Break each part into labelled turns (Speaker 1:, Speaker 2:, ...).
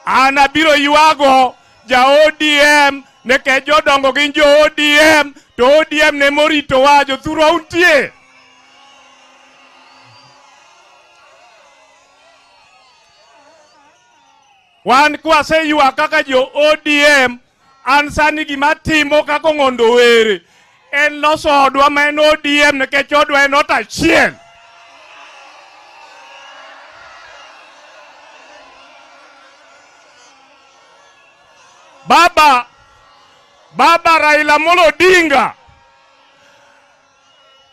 Speaker 1: An abiro ywago ja ODM nikech jodongo gin jo ODM to ODM ne moritowa jothurwa untie. Wan kwaseywa kaka jo ODM, an sani gima timo kaka Ong'ondo Were en loso odwa ma en ODM nikech odwa en ot achiel. Baba, Baba Raila Amolo Odinga,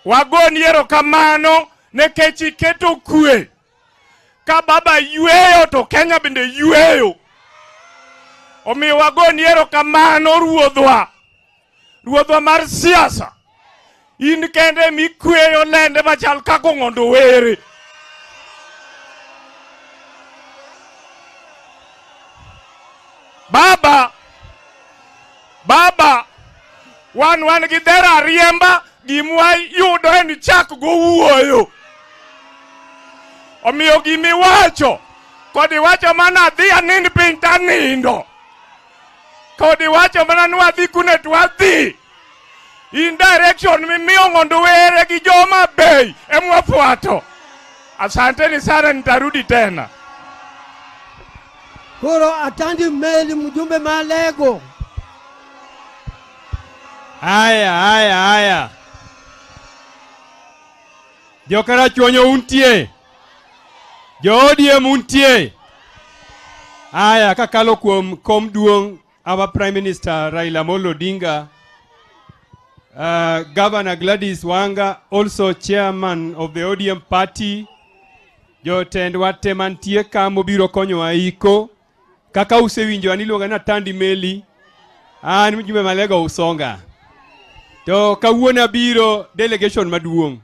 Speaker 1: wagoni erokamano nikech iketo kwe. Ka baba yweyo to Kenya bende yweyo. Omiyo wagoni erokamano ruodhwa. Ruodhwa mar siasa. In kende mikweyo lende machal kaka Ong'ondo Were. Baba, baba, wan gi dhero ariemba, gimwa yudo en chak go wuoyo. Omiyo gimiwacho, kod iwacho mana adhi anind piny tanindo. Kod iwacho mana ni wadhi kune to wadhi. In direction mimiyo Ong'ondo Were gi joma Bay emwafuato. Asanteni sana, nitarudi tena.
Speaker 2: Koro Atandi Meli mjumbe Malego.
Speaker 3: Haya, haya, haya. Jokarachuonyo untie. Jo ODM untie. Haya, kakalo kuom kom duong' our Prime Minister Raila Amolo Odinga, Governor Gladys Wanga, also chairman of the ODM party, jotendwa te mantie ka mobiro konyowa iko. Kaka usewinjo an iluonga ni Atandi Meli, an mjumbe Malego Usonga. To kawuono abiro delegation maduong'.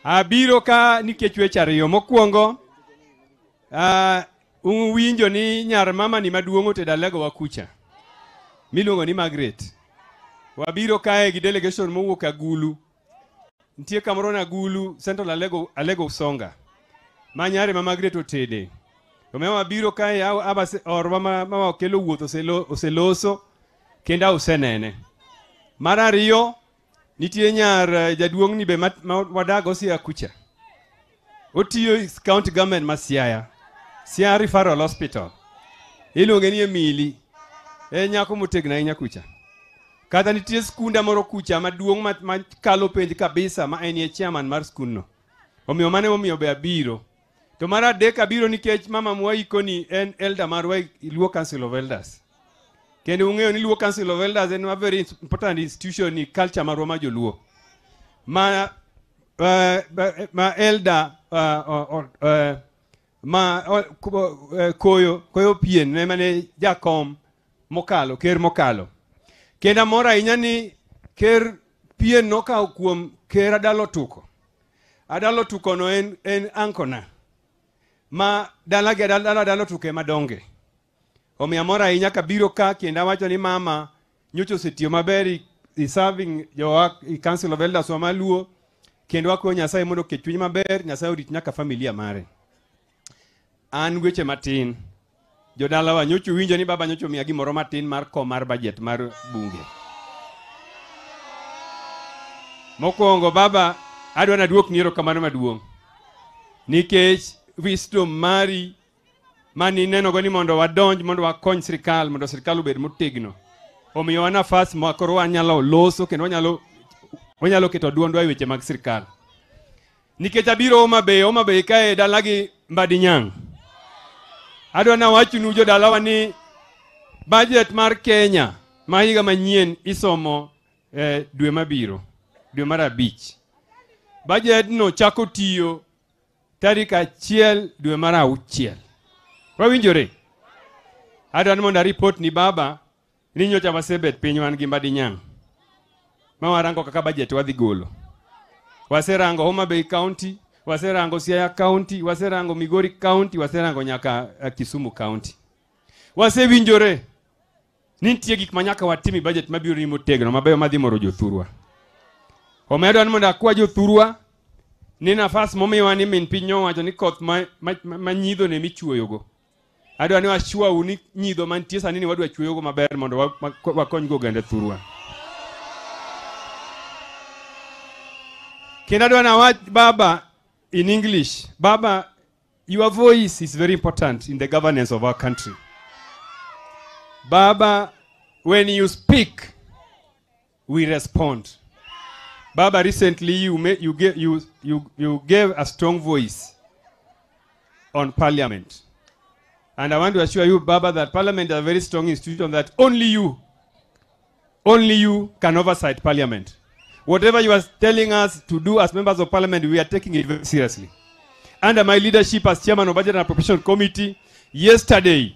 Speaker 3: Abiro ka nikech weche ariyo. Mokwongo, uwinjo ni nyar mama ni maduong' otedo alego wa kucha miluongo ni Margaret. Wabiro kae gi delegation mowuok Agulu. Nitie kamoro na Agulu, Central Alego, Alego Usonga, ma nyare ma Margaret otede. Omiyo wabiro kae orwa ma wakelo wuoth oseloso kendo usenene. Mar ariyo, nitie nyar jaduong' ni be ma wadago Siaya kucha. Otiyo county government ma Siaya, Siaya Referral Hospital. Iluonge ni Emily. En nyako motegno ahinya kucha. Kata nitie skunda moro kucha maduong' ma kalo penj kabisa ma en e chairman mar skundno. Omiyo mano emomiyo be abiro. To mar adek abiro nikech mama mwaiko ni en elder marwa e Luo Council of Elders. Kendo ung'eyo ni Luo Council of Elders en a very important institution ni culture marwa ma joluo. Ma elder ma koyo pien ne mane jakom mokalo, ker mokalo. Kendo amor ahinya ni ker pien nokawo kuom ker Adalo Tuko. Adalo Tuko no en ankona. Ma dala gi dala Adalo Tuko ema donge. Omiyo amor ahinya kabiro ka kendo awacho ni mama nyocha osetiyo maber i serving jowa i Council of Elders wa maluo, kendo wakwayo Nyasaye mondo oket chuny maber, Nyasaye orit nyaka familia mare. An weche matin. Jodalawa nyocha uwinjo ni baba nyocha omiya gimoro matin mar kom mar budget mar bunge. Mokwongo baba adwa naduokni erokamano maduong'. Nikech wisdom mari mani nenogo ni mondo wadonj mondo wakony sirikal mondo sirikal obed motegno. Omiyowa nafas ma koro wanyalo loso kendo wanyalo keto duondwa e weche mag sirikal. Nikech abiro Homa Bay, Homa Bay kae dalagi Mbadinyang'. Adwa nawachnu jodalawa ni budget mar Kenya ma higa manyien isomo dwe mabiro, dwe mar 5. Budget no chako tiyo tarik 1 dwe mar 6. Wawinjore? Adwa ni mondo aripot ni baba ni nyocha wasebet piny wan gi Mbadinyang' ma warango kaka budget wadhi golo. Waserango Homa Bay County, waserango Siaya County, waserango Migori County, waserango nyaka Kisumu County. Wasewinjore ni nitie gik ma nyaka watim e budget mabiro ni motegno mabeyo madhi moro jothurwa. Omiyo adwa ni mondo akwa jothurwa ni nafas momiwa ni min piny owacho ni koth ma nyidho ne michuoyogo. Adwa ni wachwau ni nyidho mantie sani ni wadwa chweyogo maber mondo wakonygo oganda thurwa. Kendo adwa nawach Baba in English. Baba, your voice is very important in the governance of our country. Baba, when you speak, we respond. Baba, recently you gave a strong voice on Parliament. And I want to assure you, Baba, that Parliament is a very strong institution that only you can oversight Parliament. Whatever you are telling us to do as members of Parliament, we are taking it very seriously. Under my leadership as chairman of Budget and Appropriation Committee, yesterday,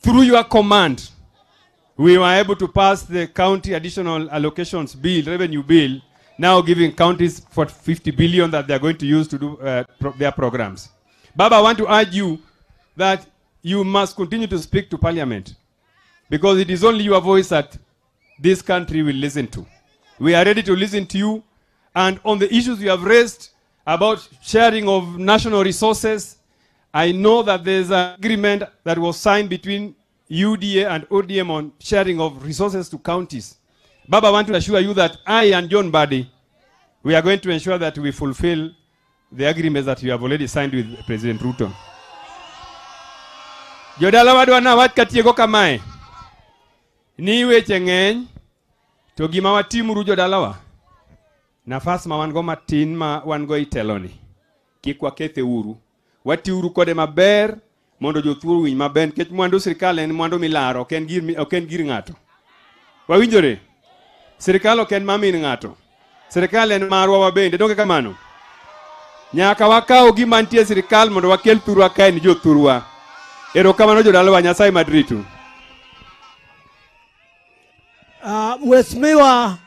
Speaker 3: through your command, we were able to pass the county additional allocations bill, revenue bill, now giving counties for 50 billion that they are going to use to do their programs. Baba, I want to urge you that you must continue to speak to Parliament, because it is only your voice that this country will listen to. We are ready to listen to you, and on the issues you have raised about sharing of national resources, I know that there's an agreement that was signed between UDA and ODM on sharing of resources to counties. Baba, I want to assure you that I and John Mbadi, we are going to ensure that we fulfill the agreements that you have already signed with President Ruto. Jodala wadwa na wach katieko kamae. Ni weche ng'eny, to gima watimuru jodalawa, nafas ma wan go matin ma wan go iteloni, kik wakethe uru. Watiuru kode maber mondo jothuol winj maber, nikech mwandu sirikal en mwandu milaro, ok en gir ng'ato. Wawinjore? Sirikal ok en ma min ng'ato. Sirikal en marwa wabende, donge kamano? Nyaka wakaw gima nitie e sirikal mondo wakel thurwa kae ni jothurwa. Erokamano jodalawa, Nyasaye madritu.
Speaker 2: Mheshimiwa